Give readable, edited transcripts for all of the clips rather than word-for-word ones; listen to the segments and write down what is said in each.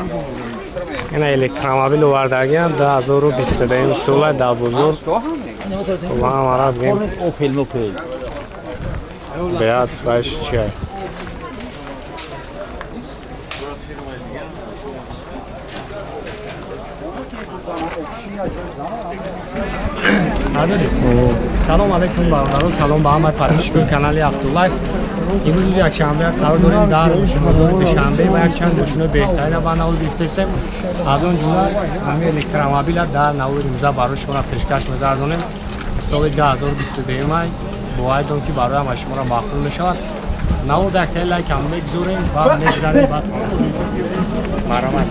Ина электромобил овардагиам 2022 сола дар бозор. Ва ҳамара бигем. Opel Opel. Беат баш чиай. Салом алейкум бародарон, салом ба ҳамаи подписчикони канали Автолайф. Имрӯз рӯзи якшанбе қарор дорем дар бозори Душанбе ва якчанд мошинои беҳтарина ба навор гирифтаистем. Аз он ҷумла ҳамин электромобила дар навори рӯза барои шуморо пешкаш мегардонем. Соли 2022 май боварӣ дорем, ки барои ҳамаи шуморо маъқул мешавад. Навор дар яктаи лайкам мегузорем ва мегузарем ба тамошои марҳамат.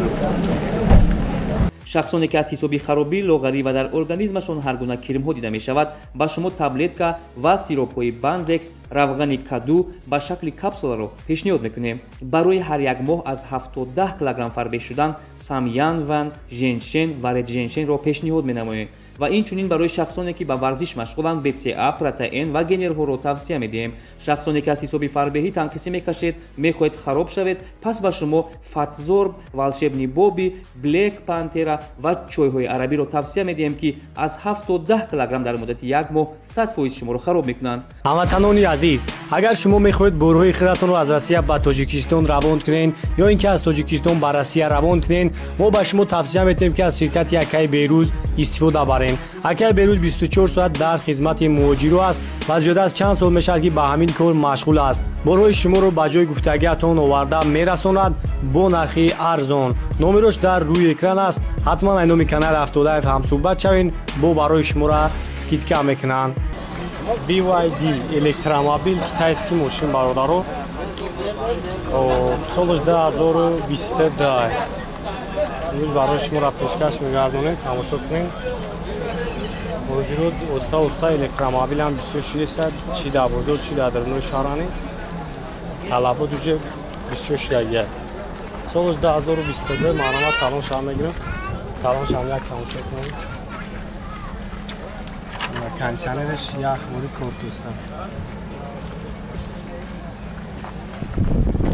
Шахсоне ки аз ҳисоби харобӣ, лоғарӣ ва дар организмашон ҳар гуна кирмҳо дида мешавад, ба шумо таблетка ва сиропҳои Бандекс, равғани каду ба шакли капсуларо пешниҳод мекунем. Барои ҳар як моҳ аз 7 то 10 килограмм фарбеҳ шудан Самянван, Женшен ва Редженшенро пешниҳод менамоем. Ва инчунин барои шахсоне ки ба варзиш машғуланд, БЦА, протеин ва генерҳоро тавсия медиҳем. Шахсоне ки аз ҳисоби фарбеҳӣ танқисӣ мекашед, мехоҳед хароб шавед, пас ба шумо Фатзорб, Волшебный Боби, Блек Пантера ва чойҳои арабиро тавсия медиҳем, ки аз 7 то 10 килограмм дар муддати як моҳ 100% шуморо хароб мекунанд. Ҳамватанони азиз, агар шумо мехоҳед борҳои худатонро аз Россия ба Тоҷикистон равон кунед ё ин ки аз Тоҷикистон ба Россия равон кунед, мо ба шумо тавсия медиҳем, ки аз ширкати Акаи Берӯз истифода баред. Акаи Берӯз 24 соат дар хизмати муҳоҷиро аст ва зиёда аз чанд сол мешавад, ки ба ҳамин кор машғул аст. Борҳои шуморо ба ҷои гуфтагиатон оварда мерасонад бо нархи арзон. Номерош дар рӯи экран аст. Ҳатман аз номи канали Автолайф ҳамсӯҳбат шавед, бо барои шуморо скидка мекунанд. BYD электромобил, китайский мошин бародаро. Солаш 2022. Имрӯз барои шуморо пешкаш мегардонем, тамошо кунем. Ҳозиро оста оста электромобил ҳам бисёр шудааст, чи дар бозор, чи дар дарунои шаҳрани. Талабот уже бисёр шудагиаст. Солаш 2022. Марҳамат, салон шаҳр мегирем. Салон шаҳр як тамошо кунем. Кондиционераш ях мори кор кеста.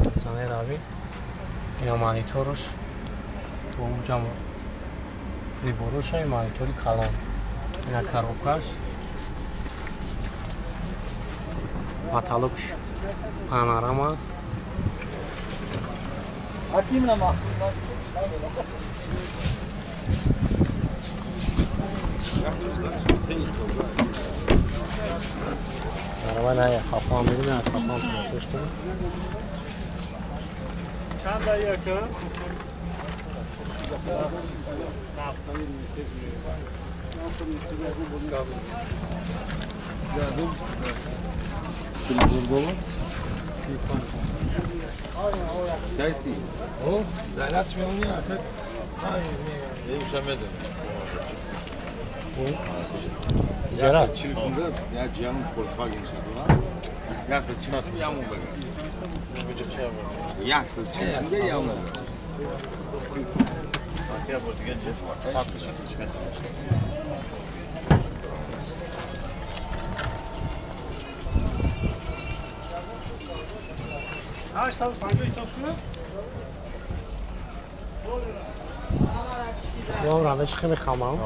Кондиционер ави. Ина мониторш бо уҷам прибороша, монитори калон. Ина коробкаш. Потолокш панорама аст. Марҳамат, на хафа мебинем, аз хафа тамошош кунем. Чанд дақиқа? Китайский? Зарядш меони, а так Ижара? Чилсунда я ҷиянум Volkswagen шадура. Яса чилсум яму бага. Якса чилсунда яму. Вам равиш хеле хамам.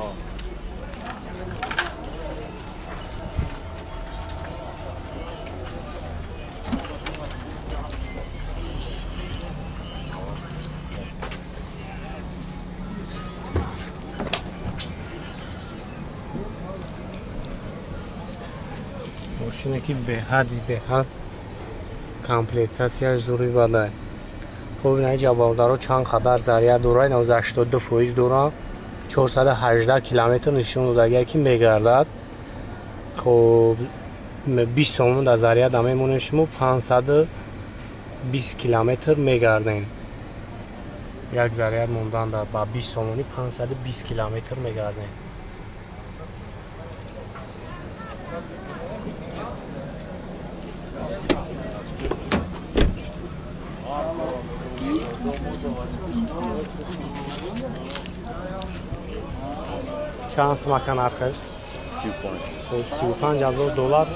Мошине ки беҳади беҳад комплектатсияш зури бадай. Хуб, ина ҷа бародаро чанд қадар заряд дорад, ина 82% дорад, 418 километр нишон додагия ки мегардад. Хуб, 20 сомон дар заряд мемонед шумо, 520 километр мегардед. Як заряд мондан ба 20 сомонӣ 520 километр мегардед. Чанд сумака нархаш? 35,000 доллар.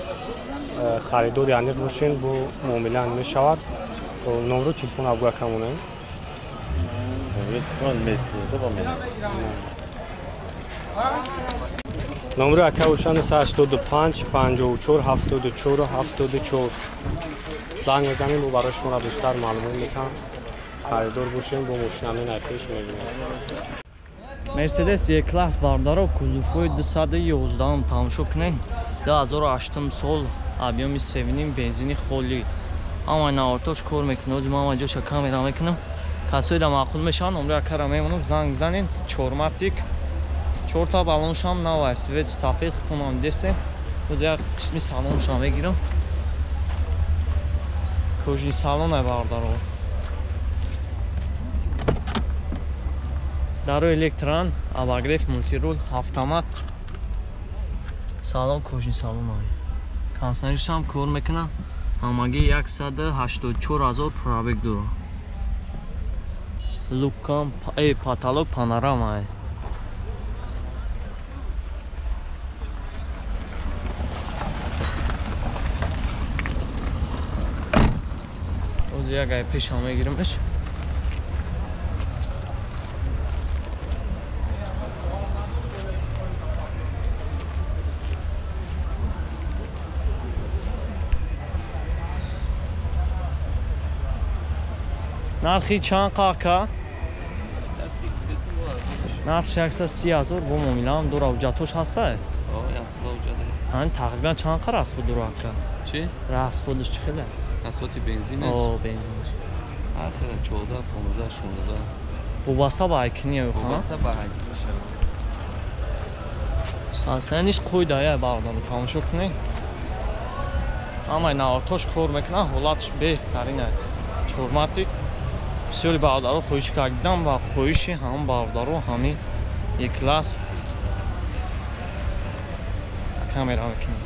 Харидори аниқ бошен, бо муомила мешавад. Номро телефон абгӯя камонем. Номери ака 985 54 74 74. Занг мезанем, бо барои шуморо бештар маълумот метаҳам. Харидор бошем, бо мошинамин пеш мебинем. Мерседес Е-класс бародаро, кузовҳои 211 тамошо кунед. 2008 сол, объёми 3,5, бензини холӣ. Ҳамаи навортош кор мекунад. Ҳозир ман ҳама ҷоша камера мекунам. Касое да маъқул мешаванд, номри акара мемонам, занг бизанед. Чорматик, чорта баллоншам навай, свет сафед, хитонам десен. Ҳозир як қисми салоншам мегирам. Кожни салон ай бародаро. Даро электран, обогрев, мультирул, автомат. Салон кожни салон ай. Кондиционершам кор мекунад. Ҳамагӣ 184 000 пробег дорад. Лукам, потолок панорама ай. Ҳозир як ай пешам мегиримш. Нархи чанд қака? Нархи 130 ҳазор бо муомилаам дора. Ҳуҷҷатош ҳаста? Ҳамин тақрибан чанд қа расход дора ака? Чӣ? Расходаш чӣ хеле? Расходи бензинаш? О, бензинаш. Ҳар 14, 15, 16. Вобаста ба айкиния ха? Вобаста ба айкиния. Сансаниш қойдая бародаро, тамошо кунед. Ҳамаи навортош кор мекунад, ҳолаташ беҳтарин ай. Чорматик. Бисёри бародаро хоҳиш кардам ва хоҳиши ҳамон бародаро ҳамин Е-класс камера мекунем.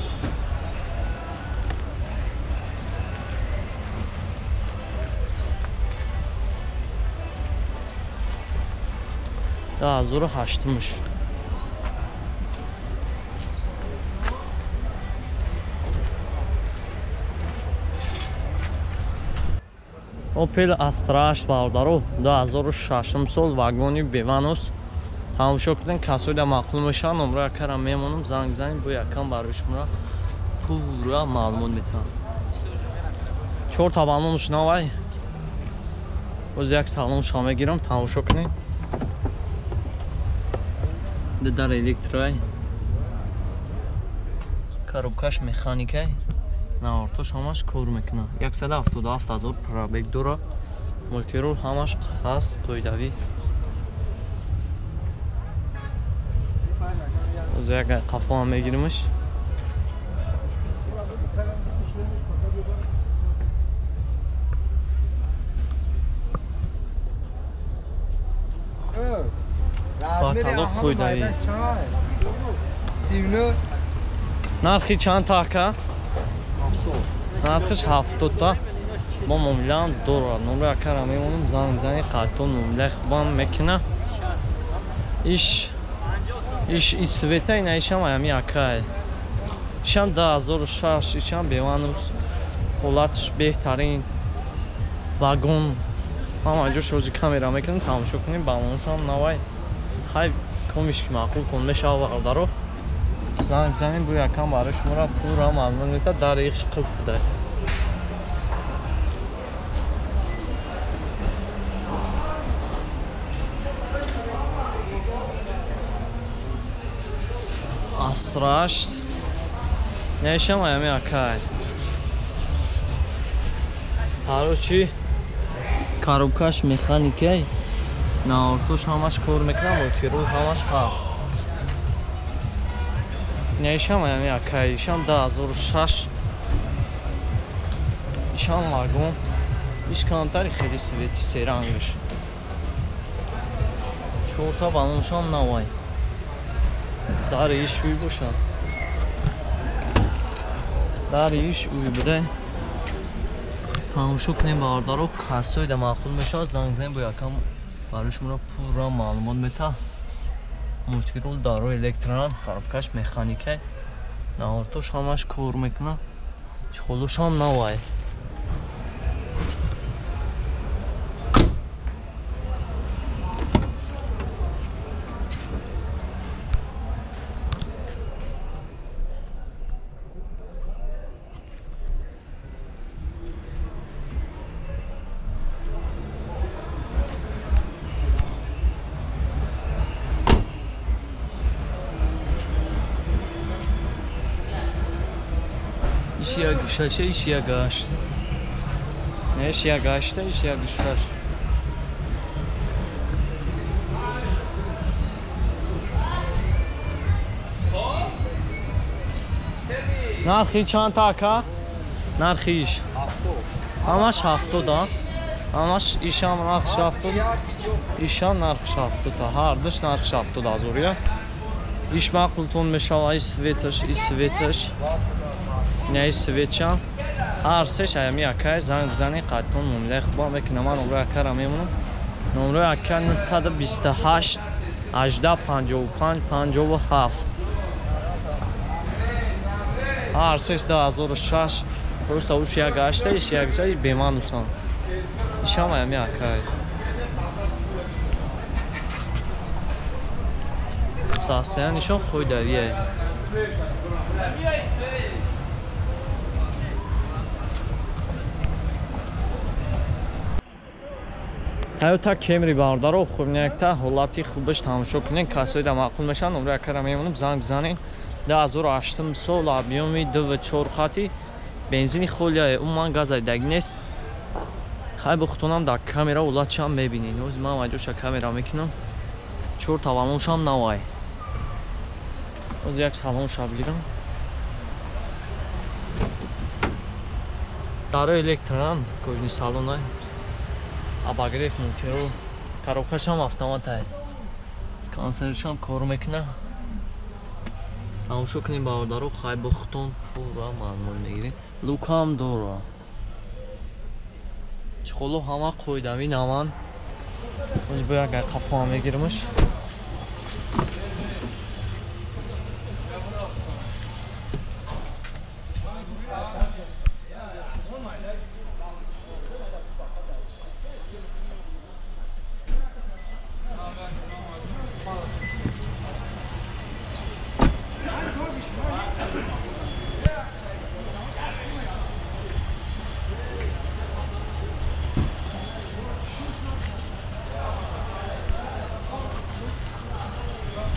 2008-мш. Opel Astra 8 бародаро, 2006 сол, вагони беванус. Тамошо кунед, касое да маъқул мешаванд, номро якара мемонам, занг бизанед, бо якам барои шуморо пурра маълумот метаҳам. Чорта баллонш навай. Боз як салонша мегирам, тамошо кунед. Дар электрай. Коробкаш механикай. Навортош ҳамаш кор мекунад. 177 ҳазор пробег дорад. Мультирул ҳамаш ҳаст, қоидавӣ. Оз як қафо ҳам мегиримш. Потолок қоидавӣ. Нархи чанд така? Нархиш 70-та. Бо муомилаам дорад. Номри акара мемонам, занг бизанед, қаттон муомилаи хубам мекунад. Иш иш исвета ина ишам аями акай. Ишам 2006, ишам беванус. Ҳолатш беҳтарин. Вагон. Ҳама ҷош ҳозир камера мекунем, тамошо кунем, баллоншам навай. Хай комиш ки маъқул кун мешава бародаро. Занг бизанем, бо якам барои шуморо пурра маълумот метаҳад. Дар ихш қулф буда. Astra 8. Нешам аями акай. Короче, коробкаш механикай. Наортош ҳамаш кор мекунад, мультирул ҳамаш ҳаст. Нешам аями акай, ишам 2006. Ишам вагон. Иш камтари хеле свети серангаш. Чорта баллоншам навай. Дар иш уй бошад. Дар иш уй буда. Тамошо кунем бародаро, касое да маъқул мешавад, занг бизанед, бо якам барои шуморо пурра маълумот метаҳад. Мультирул даро электран, коробкаш механикай. Наортош ҳамаш кор мекунад. Чехолошам навай. Иш 1,6, иш 1,8. Иш 1,8, иш 1,6. Нархи чанд ака? Нархи иш? Ҳамаш 70, а? Ҳамаш ишам нархш 70, ишам нархш 70, ҳардуш нархш 70 ҳазор, я? Иш маъқултон мешава, иш светаш, иш светаш. Не, иш светчам. Ҳар сеш аями акай занг бизанед, қадтон муомилаи хуба мекунам. Ман номрои акара мемонам. Номрои ака 928 18 55 57. Ҳар сеш 2006, просто уш 1,8, иш 1,6 беманусан. Ишам аями акай. Сасиян ишон қойдавия. Toyota Camry бародаро, хуб якта ҳолати хубаш тамошо кунед, касои да маъқул мешаванд, номрои акара мемонам, занг бизанед. 2008 сол объёми 2.4 хати бензини холияе, умуман газайдаг нест. Хай бухтонам дар камера ҳолатшам мебинед. Ҳозир ман маҷоша камера мекунам. 4 тавалоншам навай. Ҳозир як салонша бигирам. Дарои электроанд, кожни салонай. Обогрев мултирол, коробкашам автоматай. Консершам кор мекуна. Тамошо кунем бародаро, хай бухтон пурра маълумот мегирем. Лукам дора. Чхоло ҳама қоидави наван. Ҳозир бо як қафоам мегиримаш.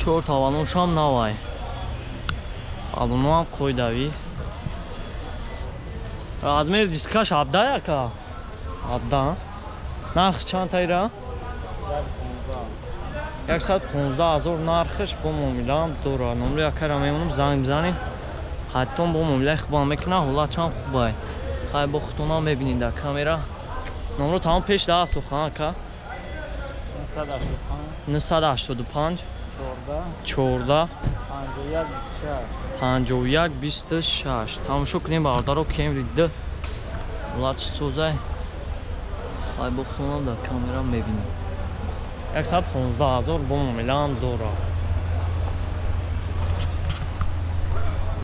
Чор тавалоншам навай. Балоноам қойдавӣ. Размери дискаш 17 ака? 17. Нарх чанд таира? 115 ҳазор нархш бо муомилаам дора. Номрои акара мемонам, занг бизанед. Ҳаттон бо муомилаи хубам мекунам, ҳолатшам хубай. Хай бо худтонам мебинед дар камера. Номро тамом пеш да аст сухан ака? 985 14 51 26. Тамошо кунем бародаро, Camry 2 ҳолатш созай. Хай бо худтонам дар камера мебинед. 115 ҳазор бо муомилаам дора.